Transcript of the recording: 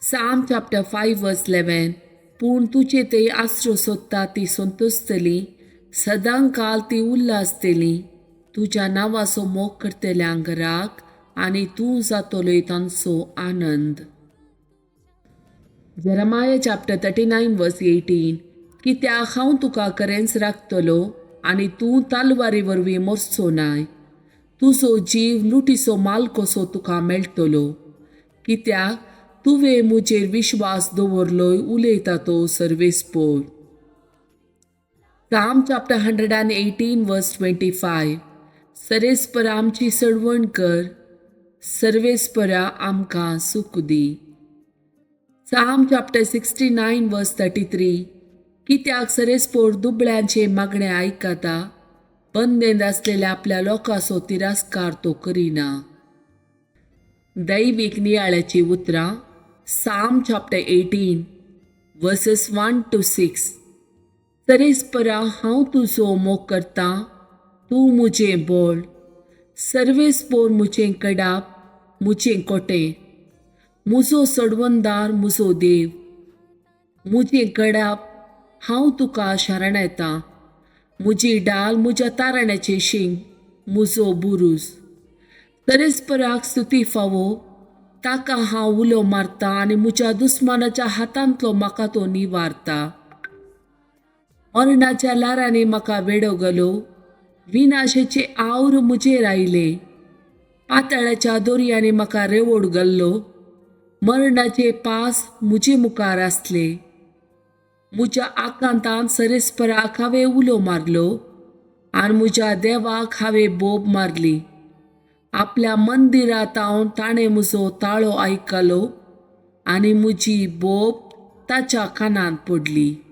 Psalm chapter 5 verse 11. पूण तुजे ते आसरो सोदता ती संतोशतली, सदां काल ती उल्लासतली. तुज्या नांवाचो मोग करतल्यांक राख आनी तूं जातलोय तांचो आनंद. Jeremiah chapter 39 verse 18. कित्याक हांव तुका खरेंच राखतलो आनी तूं तलवारी वरवीं मरचो नाय. तुजो जीव लुटीचो माल कसो तुका मेळटलो, कित्याक तुवें म्हजेर विश्वास दवरलोय, उलयता तो सर्वेस्पोर. Psalm chapter 118 verse 25. सरेस्परा आमची सडवण कर, सर्वेस्परा आमकां सुख दी. Psalm chapter 69 verse 33. कित्याक सरेस्पोर दुबळ्यांचे मागणे आयकता, बंदेंत आसलेल्या आपल्या लोकांचो तिरस्कार तो करिना. दैवीक नियाळाची उतरां. Psalm chapter 18 verses 1 to 6. सरेस्परा हांव तुजो मोग करतां, तूं म्हजें बोळ. सर्वेस्पोर म्हजें कडाप, म्हजें कोटें, म्हजो सडवंदार, म्हजो देव, म्हजें कडाप, हांव तुका शरण येता. म्हजी डाल, म्हज्या तारण्याचें शिंग, म्हजो बुरूज. सरेस्पराक स्तुती फावो, ताका हांव उलो मारता आनी म्हज्या दुस्मानाच्या हातांतलो म्हाका तो निवारता. मरणाच्या ल्हारांनी म्हाका वेडो घालो, विनाशेचे आवर म्हजेर आयले. पातळ्याच्या दोरयांनी म्हाका रेवोड घाल्लो, मरणाचे पास म्हजे मुखार आसले. म्हज्या आकांतान सरेस्पराक हांवें उलो मारलो आनी म्हज्या देवाक हांवें बोब मारली. आपल्या मंदिरांत ताणें म्हजो ताळो आयकलो आनी म्हजी बोब ताच्या कानांत पडली.